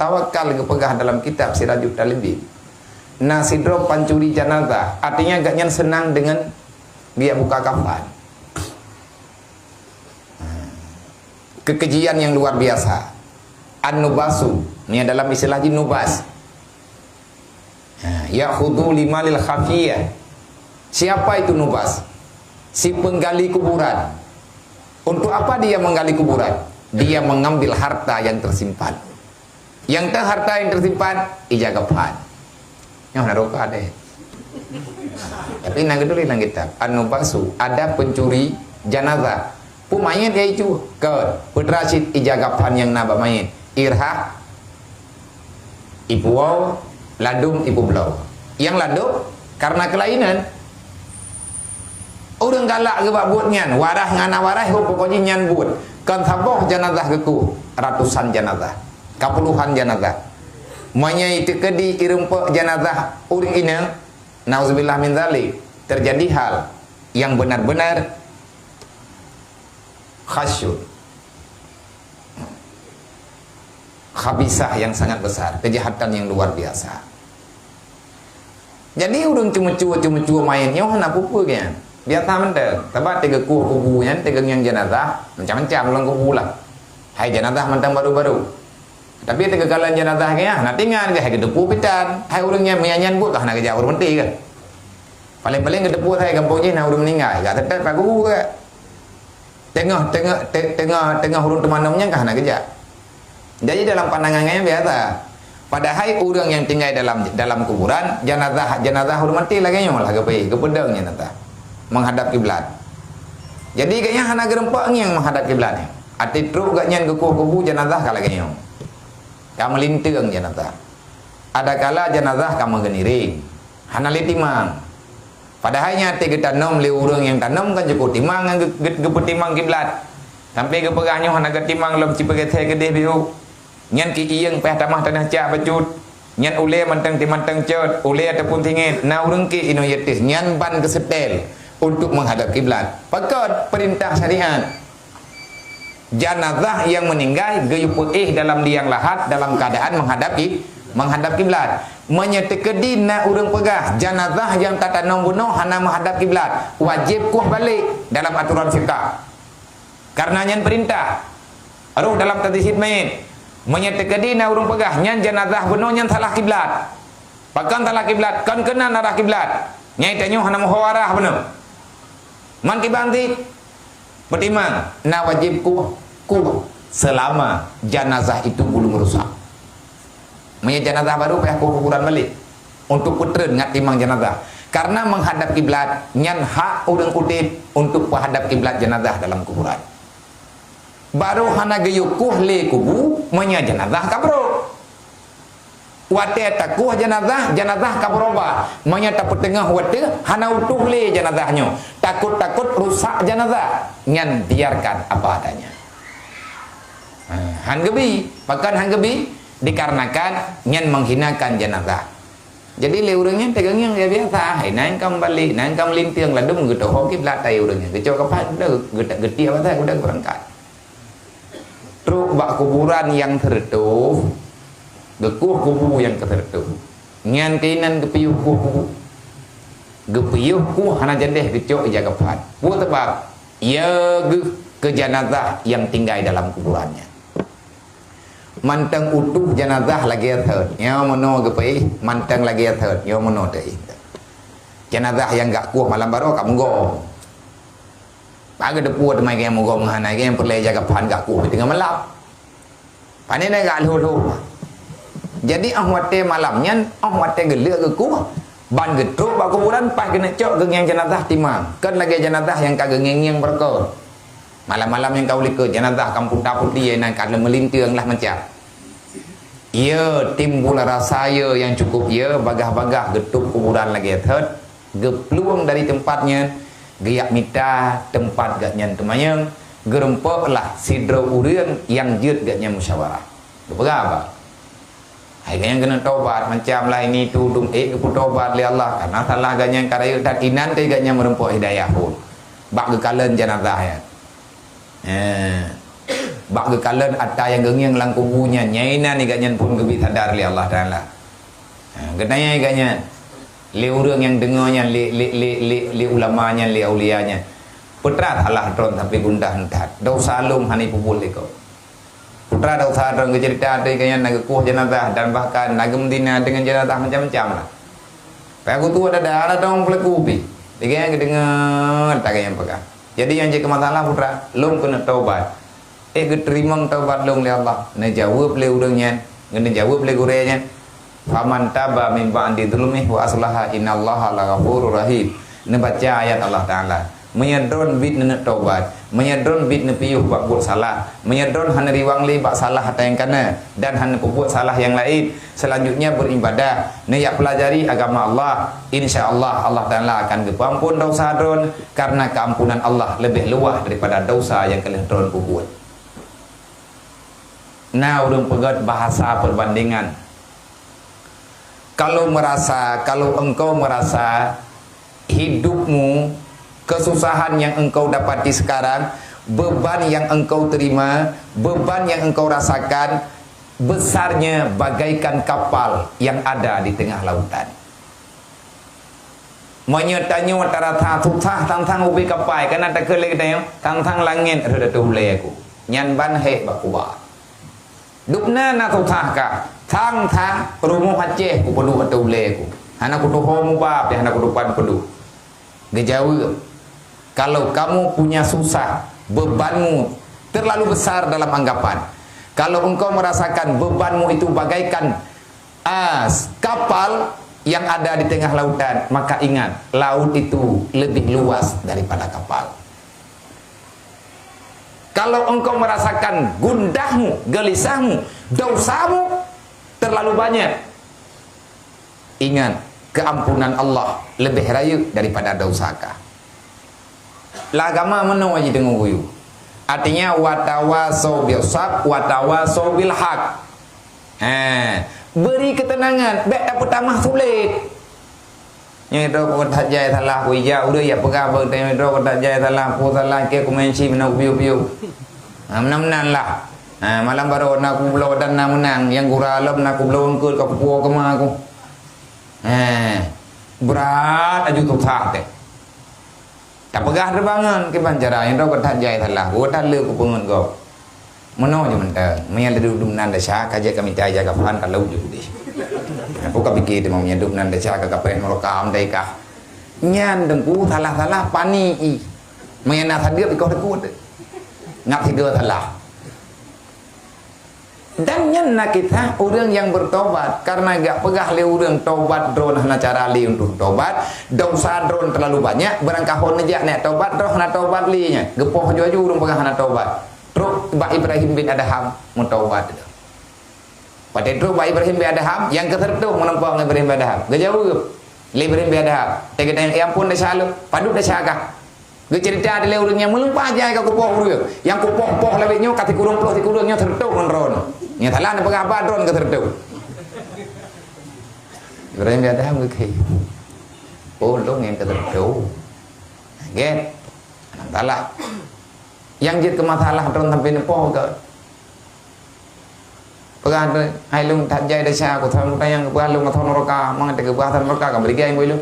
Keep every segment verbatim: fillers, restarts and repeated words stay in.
Tawakal geupeugah dalam kitab Sirajut Talibin. Na sidroe pancuri janazah, artinya gobnyan seunang deungon dia buka kafan. Kekejian yang luar biasa. An-nubasu, ni dalam istilah jin nubas. Ha, ya'khudhu limalil khafiyah. Siapa itu nubas? Si penggali kuburan. Untuk apa dia menggali kuburan? Dia mengambil harta yang tersimpan. Nyang teuh harta nyang teusimpan, ija gaphan. Nyoe na roka deh. Tapi na geutuléh lam kitab, An-Nubasu, ada pencuri janazah. Peue manyét ya icu? Kon, putra cit ija gaphan nyang na bak manyét. Irhah, ipuwoe, ladum, ipubloe. Nyang ladum, karena kelainan. Ureuëng galak geuh bak buet nyan, waras ngon hana waras, ho pokok jih nyan buet. Kon saboh janazah geukueh, ratusan janazah, kapuluhan janazah. Meunyoe iteukeudi irumpok janazah ureuëng inong, nauzubillah min zalik, terjadi hal yang benar-benar khasyun. Khabisah yang sangat besar, kejahatan yang luar biasa. Jadi ureuëng ceumeucue-ceumeucue manyét nyoe hana peue-peue nyan. Biasa mantong. Sabab teugeukue kubu nyan, teugeungieng janazah, macam-macam lam kubu lah. Hai janazah mantong baru-baru. Tapi teugeukue lam janazah nyan, hana teuingat, hai geuteupeue pitan. Hai ureuëng nyan, meunyan nyan buet ka hana geujak ureuëng meuti kan. Paling-paling geuteupeue hai gampông jih na ureuëng meuninggai, gak teutap bak kubu kan. Teungoh, teungoh, te-, teungoh, teungoh ureuëng teumanom nyan ka hana geujak. Jadi dalam pandangan nyan biasa. Padahai ureuëng nyang tinggai dalam, dalam kuburan, janazah, janazah ureuëng maté lagée nyoe lah geupeue, geupeudong janazah menghadap kiblat. Jadi gobnyan hana geurumpok ngieng menghadap kiblat nyan. Até trok gobnyan geukueh kubu janazah ka lagée nyoe. Ka meulinteung janazah. Adakala janazah ka meugeuniréng. Hana lé timang. Padahai nyan até geutanom lé ureuëng nyang tanom kan jukuk timang ngon geu-, geu-, geupeutimang kiblat. Sampoe geupeugah nyoe hana geutimang lom cipeugét keudeh biru. Nyan ki iyeueng payah tamah tanoh cak bacut. Nyan ulée mantong timantong cot, ulée ataupun singét. Na ureuëng ki inoe yeutéh nyan ban geuseutée untuk menghadap kiblat. Pakon? Perintah syariat. Janazah nyang meuninggai geuyue peuéh dalam liang lahat dalam keuadaan menghadap ki-, menghadap kiblat. Meunyoe teukeudi na ureuëng peugah janazah nyang tatanom bunoe hana menghadap kiblat, wajéb kueh balek dalam aturan fiqah. Karena nyan perintah. Roh dalam tadhisyit manyét. Meunyoe teukeudi na ureuëng peugah nyan janazah bunoe nyan salah kiblat. Pakon salah kiblat? Kon keunan arah kiblat. Nyai tanyoe hana meuho arah bunoe. Man kiban cit, peutimang, na wajéb kueh, kueh seulama janazah itu belum rusak. Meunyoe janazah baru payah kueh kuburan balek untuk peutreun ngat timang janazah. Karena menghadap kiblat nyan hak ureuëng udeb untuk peuhadap kiblat janazah dalam kuburan. Baru hana geuyue kueh lé kubu meunyoe janazah ka brok. Watée takueh janazah, janazah ka beurubah. Meunyoe tapeuteungoh watée, hana utoh lé janazah nyoe. Takot-takot rusak janazah. Nyan biarkan apa adanya. Ha, han geubi. Pakon han geubi? Dikarenakan nyan menghinakan janazah. Jadi lé ureuëng nyan teugeungieng ya biasa. Hai nan ka meubalek, nan ka meulinteung, ladum geutoho kiblat hai ureuëng nyan. Geucok kafan, geuta-, geutiek pasai, udah beurangkat. Trok bak kuburan nyang seureutôh, geukueh kubu nyang keuseureutôh. Nyan keunan geupiôh kueh kubu. Geupiôh kueh hana jadeh geucok ija kafan. Peue sabab? Ya geuh keu janazah nyang tinggai dalam kuburan nyan. Mantong utoh janazah lagée thot. Nyoe meunoe geupiôh, mantong lagée thot. Nyoe meunoe teuh. Janazah nyang gak kueh malam baroe ka meugom. Bak geuteupeue teuma nyang meugom ngon hana nyang peureulée jaga phan gak kueh teungoh malam. Pane na gak lhôh-lhôh. Jadi, óh watée malam nyan, óh watée geuleuek geukueh, ban geutrok bak kuburan, paih keuneuk cok geungieng janazah timang. Kon lagée janazah nyang ka geungieng-ngieng beureukoh. Malam-malam nyang ka u likot, janazah ka meuputa-puti, inan ka lheueh meulinteung lah macam. Iya, timbul rasa iya nyang cukup iya, bagah-bagah geutôp kuburan lagée thot. Geuplueng dari teumpat nyan, geujak mita teumpat gobnyan teumanyong, geurumpok lah sidroe ureuëng nyang jeuet gobnyan musyawarah. Geupeugah haba. Hai gobnyan keuneuk tobat, macam lah ini itu dum ék geupeutobat lé Allah, karena salah gobnyan ka rayeuk that inan teuh gobnyan meurumpok hidayah phon. Bak geukalon janazah nyan. Eh. Bak geukalon ata nyang geungieng lam kubu nyan, nyang inan i gobnyan phon geubi sadar lé Allah Taala. Ha, geutanyong i gobnyan, lé ureuëng nyang deungoe nyan, lé, lé, lé, lé, lé ulama nyan, lé aulia nyan, "Peue teuma salah droen sampai gundah that? Desya lôn hana ipeubuet lé gob." Peue teuma desya droen? Geuceurita ateueh gobnyan na geukueh jeunazah dan bahkan na geumeutina deungon jeunazah macam-macam lah. Payah kutuek dada, hana teupeue peue pih. Di gobnyan geudeungoe ata gobnyan peugah. Jadi nyang jeuet keu masalah peue teuma, lôn keuneuk taubat. Eh, geuteurimong taubat lôn lé Allah. Neujaweueb lé ureuëng nyan, geuneueh jaweueb lé gurée nyan, "Faman taba min ba'di zulmihi wa aslaha innallaha laghafurur rahim." Neubaca ayat Allah Taala. Meunyoe droen biet neuneuk taubat, meunyoe droen biet neupiôh bak buet salah, meunyoe droen hana riwang lé bak salah ata nyang kana dan hana peubuet salah nyang laén, selanjutnya beribadah, neujak pelajari agama Allah, insya Allah, Allah Taala akan geupeuamphon desya droen, karena keampunan Allah leubeh luwah daripada desya nyang ka lheueh droen peubuet. Na ureuëng peugét bahasa perbandingan. Kalau merasa, kalau engkau merasa hidupmu, kesusahan yang engkau dapati sekarang, beban yang engkau terima, beban yang engkau rasakan, besarnya bagaikan kapal yang ada di tengah lautan. Meunyoe tanyoe tarasa susah tang-tang ubé kapai, kana takheun lé geutanyoe, tang-tang langét rhot ateueh ulée ku. Nyan ban hék bak kuba. Dubna na susah kah, tang-tang rumoh Aceh kupeuduek ateueh ulée ku. Hana kutuho muba, pih hana kutupan peuduek. Geujaweueb, "Kalau kamu punya susah, bebanmu terlalu besar dalam anggapan. Kalau engkau merasakan bebanmu itu bagaikan, ah, kapal yang ada di tengah lautan, maka ingat, laut itu lebih luas daripada kapal. Kalau engkau merasakan gundahmu, gelisahmu, dosamu terlalu banyak, ingat, keampunan Allah lebih rayeuk daripada desya kah." Lah agama meunoe jih deungon guru. Artinya, watawasau bil sab, watawasau bil haq. Ha, beri ketenangan, bék tapeutamah sulet. Nyoe droe ka that jai salah, ku ija ureuëng jak peugah bak nyoe droe ka that jai salah, peue salah, keu kumensi meunan piôh-piôh. Ha, meunan-meunan lah. Ha, malam baroe na kubloe dan na meunan, nyang gura lom na kubloe eungkôt ka kupuwoe keumah ku. Ha, brat aju susah teuh. Tapeugah teubangon kiban cara nyang droe ka that jai salah, geuh that le kupeungeut gob. Meunoe jih mantong, meunyo lé dum nan desya, ka jeuet ka mita ija kafan, ka lheueh jih udeh. Peue ka pike teuma meunyo dum nan desya ka kapéh meurokam dai kah. Nyan teungku salah-salah pani i. Meunyo na sadeueb ikoh teukot. Ngap sigoe salah. Dan nyan na kisah ureuëng nyang bertobat, karena geujak peugah lé ureuëng tobat droen hana cara lé untuk tobat, dosa droen terlalu banyak, barangkaho neujak neuk tobat, droen hana tobat lé nyan. Geupoh aju-aju ureuëng peugah hana tobat. Trok bak Ibrahim bin Adham meutobat. Watée trok bak Ibrahim bin Adham, nyang keuseureutôh meurumpok ngon Ibrahim bin Adham. Geujaweueb lé Ibrahim bin Adham, "Teugeutanyong, ya ampôn, desya lôn, padub desya kah?" Geuceurita lé ureuëng nyang meulumpah jai ka kupoh ureuëng. Nyang kupoh-poh lawét nyoe ka sikureueng ploh sikureueng nyoe seureutôh ngon droen. Nyang salah neupeugah haba droen keu seureutôh. Ibrahim bin Adham geukheun, "Oh, lôn nyang keu seureutôh." Gét. Hana masalah. Nyang jeuet keu masalah droen sampai neupoh keu Peugah, "Hai lôn that jai desya, ku tanyong keu peugah lôn ateueh nuraka, mangat teukeubah ateueh nuraka, ka bri gai bui lôn.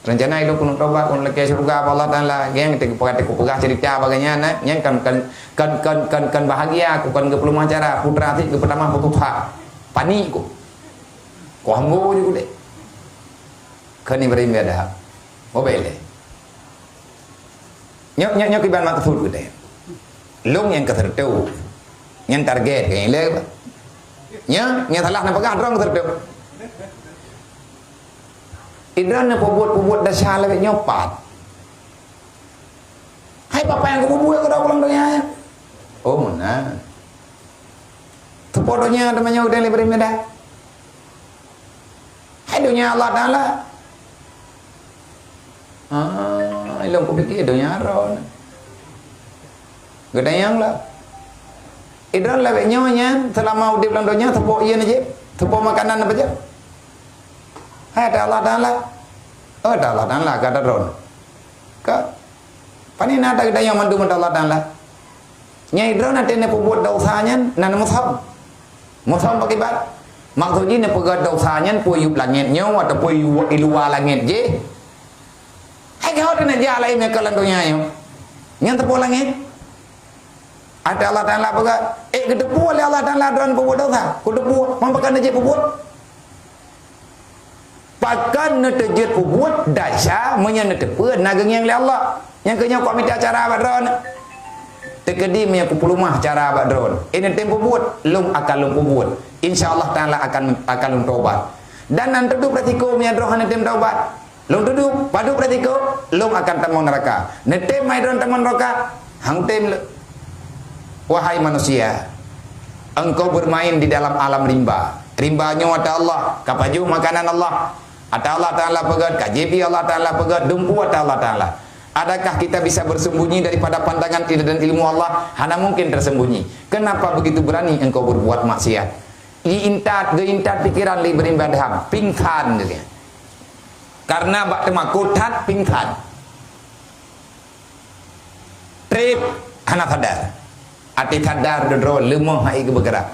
Rencana lôn keuneuk tobat, keuneuk lakée syeuruga bak Allah Taala." Nyang teukeubah, teukeubah ceurita bagai nyan, nyan kan, kan, kan, kan, kan, kan bahagia, ku kan geupeuleumah cara, putra cit geupeutamah putus hak. Panik ku. Ku hambô ju deh. Kheun Ibrahim bin Adham. Bobek lé. Nyoe, nyoe, nyoe kiban maksud geutanyoe. Lôn nyang keu seureutôh. Nyan target geutanyoe lé. Nyoe, nyoe salah na peugah droen keu seureutôh. Idroen na peubuet-peubuet desya lagée nyoe pat. Hai papa nyang kububuet keu droe lam donya nyoe. Oh, meunan. Teupeue donya teuma nyoe udeb lé beurimeudah. Hai donya Allah Taala. Ah, ilong kupike donya droen. Geutanyong lah. Idroen lagée nyoe nyan, seulama udeb lam donya, teupeue ie neujép, teupeue makanan neupeujép. Hai ata Allah Taala. Oh, ata Allah Taala, kata droen. Ka. Pane na ata geutanyong mandum ata Allah Taala. Nyai droe na teuh neupeubuet desya nyan na neumusom. Musom pakiban. Maksud jih neupeugah desya nyan peue yub langét nyoe ataupun yub i luwa langét jih. Hai keu ho teuh neujak laén nyang ka lam donya nyoe. Nyan teupeue langét. Ada Allah Taala peugah, eh, geuteupeue lé Allah Taala droe peubuet desya. Geuteupeue, man pakon neujak peubuet. Pakon neuteujeuet peubuet desya meunyoe neuteupeue na geungieng lé Allah. Nyang keu nyoe kok mita cara bak droe. Teukeudi meunyoe kupeuleumah cara bak droe. Eh, neutem peubuet, lôn akan lôn peubuet. Insya Allah Taala akan, akan lôn taubat. Dan na teuduek resiko meunyoe droe hana tem taubat. Lôn teuduek, padub resiko, lôn akan tamong neuraka. Neutem mai droe tamong neuraka? Hang tem le. Wahai manusia, engkau bermain di dalam alam rimba. Rimba nyoe ata Allah, ka pajoh makanan Allah. Ata Allah Taala peugah, ka jieb ié Allah Taala peugah, dumpeue ata Allah Taala. Adakah kita bisa bersembunyi daripada pandangan il-, dan ilmu Allah? Hana mungkin tersembunyi. Kenapa begitu berani engkau berbuat maksiat? Diintat, geuintat pikiran lé Ibrahim bin Adham, pingsan dia. Karena bak teumakot that pingsan. Trép hana sadar. Até sadar dudroe leumoh hai geubeugerak.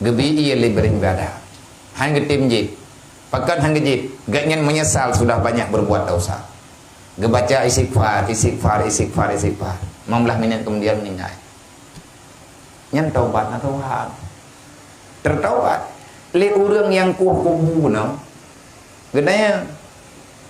Geubi ié lé Ibrahim bin Adham. Han geutem jieb. Pakon han geujieb? Gobnyan menyesal sudah banyak berbuat dosa. Geubaca istighfar, istighfar, istighfar, istighfar. Limong belas minit kemudian meninggal. Nyan taubat na Tuhan. Tertaubat. Lé ureuëng nyang kueh kubu nyoe. Geutanyong.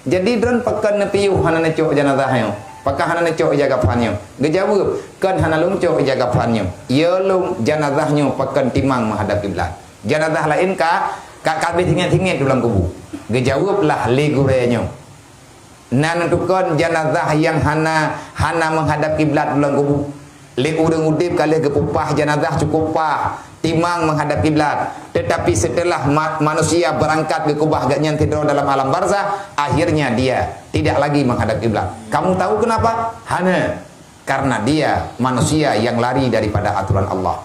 Jadi droen pakon neupiôh hana neucok janazah nyoe? Pakon hana neucok ija kafan nyoe? Geujaweueb, kon hana lôn cok ija kafan nyoe. Yo lôn janazah nyoe pakon timang meuhadab kiblat. Janazah laén ka, ka, ka habéh singet-singet di lam kubu. Geujaweueb lah lé gurée nyoe. Na neutukon janazah nyang hana, hana meuhadab kiblat di lam kubu. Lé ureuëng udeb ka lheueh geupeupah janazah cukup pah, timang meuhadab kiblat. Tetapi setelah ma-, manusia beurangkat geukeubah gobnyan sidroe dalam alam barzah, akhirnya dia tidak lagi menghadap kiblat. Kamu tahu kenapa? Hana. Karena dia manusia yang lari daripada aturan Allah.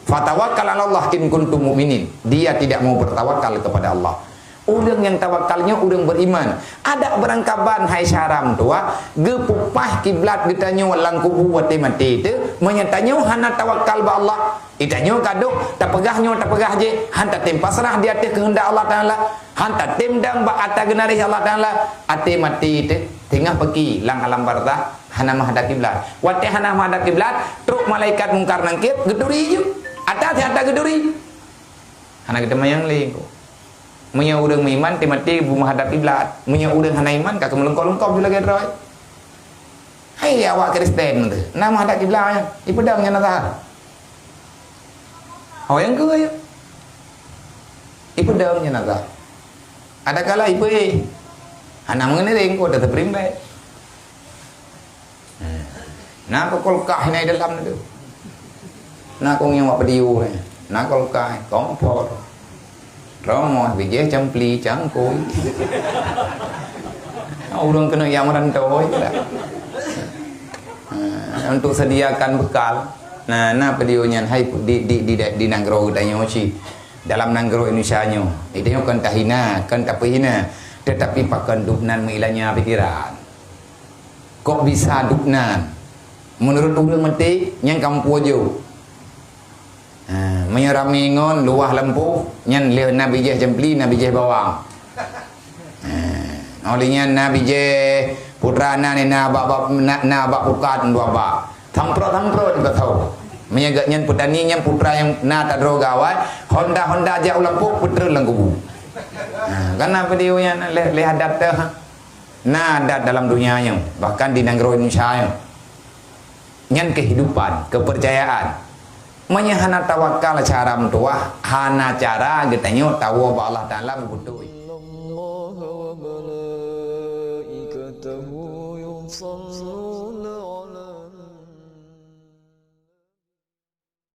Fatawakkal 'alallah in kuntum mu'minin. Dia tidak mau bertawakal kepada Allah. Ureuëng nyang tawakal nyoe ureuëng beriman. Adak beurangkaban hai syara meutuwah, geupeupah kiblat geutanyoe lam kubu watée maté teuh, meunyoe tanyoe hana tawakal bak Allah. Geutanyoe ka dok tapeugah nyoe tapeugah jih, han tatem pasrah di ateueh keuheundak Allah Taala, han tatem dong bak ata geunaréh Allah Taala, até maté teuh teungoh peuki lam alam barzah hana meuhadab kiblat. Watée hana meuhadab kiblat, trok malaikat Mungkar Nakir geuturi ju. Ata siat ata geuturi. Hana geuteumanyong lé ko. Meunyoe ureuëng meuiman, teumaté beumeuhadab kiblat. Meunyoe ureuëng hana iman, ka keumeulungkop-lungkop ju lagée droe. Hai awak Kristen teuh, na meuhadab kiblat nyan, ipeudong janazah. Ho nyang keu ya? Ipeudong janazah. Adakala ipeue? Hana meungiring ko teuprimbek. Na kulkah inai dalam tu. Na kungieng wak pediu ni. Na kulkah, kompor. Romoh, bijéh, campli, cangkui. Ureuëng keuneuk jak meurantau, ya tak? Ha, untuk sediakan bekal. Nah, na pediu nyan hai di, di, di, di nanggroe geutanyoe cit. Dalam nanggroe Indonesia nyoe. Geutanyoe kon tahina, kon tapeuhina. Tetapi pakon dubnan meuilanya pikiran. Kok bisa dubnan? Meunurot ureuëng maté, nyan kamoe pujoe. Ha, meunyoe ramé ngon luwah lampôh, nyan lheueh na bijéh campli, na bijéh bawang. Ha, óh lheueh nyan na bijéh putra na, na bak, bak, na, na bak pukat dua bak. Samprot-samprot di batau. Meunyoe gobnyan peutani nyan putra nyang na tadroe gawai, honda-honda jak u lampôh peutreun lam kubu. Ha, kan na video nyan lheueh, lheueh adat teuh. Na adat dalam dunia nyoe, bahkan di nanggroe Indonesia nyoe. Nyan kehidupan, kepercayaan. Meunyoe hana tawakal cara meutuwah, hana cara geutanyoe tawoe bak Allah Taala beubeutôi.